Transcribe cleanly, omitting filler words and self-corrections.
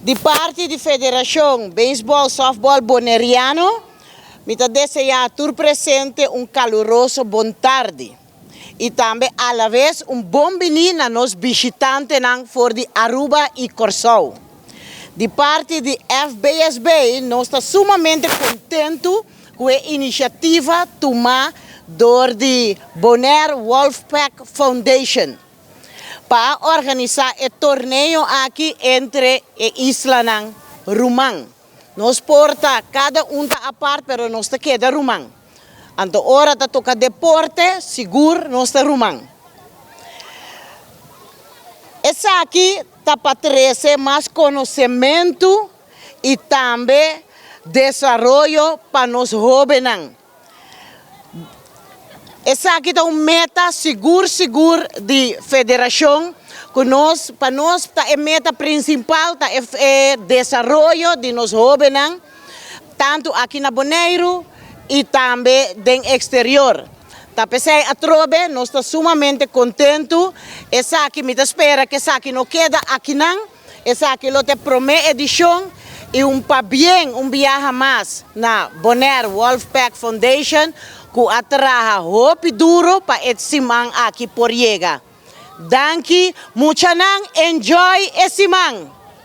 Di parti di Federashon Beisbòl Sòftbòl Boneriano, mi ta deseá tur presente un kaluroso bon tardi i tambe alaves un bon biní na nos bishitantenan for di Aruba i Kòrsou. Di parti di FBSB nos ta sumamente kontentu ku e inisiativa tumá dor di Bonaire Wolfpack Foundation pa a organisá e torneo aki entre e islanan ruman. Nos por ta kada un ta apart pero nos ta keda ruman. Anto ora ta toka deporte sigur nos ta ruman. Esaki ta pa trese mas konosementu i tambe desaroyo pa nos hóbennan. Esaki ta un meta sigur sigur di federashon ku nos pa nos ta e meta prinsipal ta e desaroyo di nos hóbennan tantu aki na Boneiru i tambe den eksterior. Ta p'esei atrobe nos ta sumamente kontentu. Esaki mi ta spera ku esaki no keda akinan. Esaki lo ta e promé edishon i un pabien un biaha mas na Bonaire Wolfpack Foundation ku a traha hopi duro pa e siman aki por yega. Danki muchanan enjoy e siman!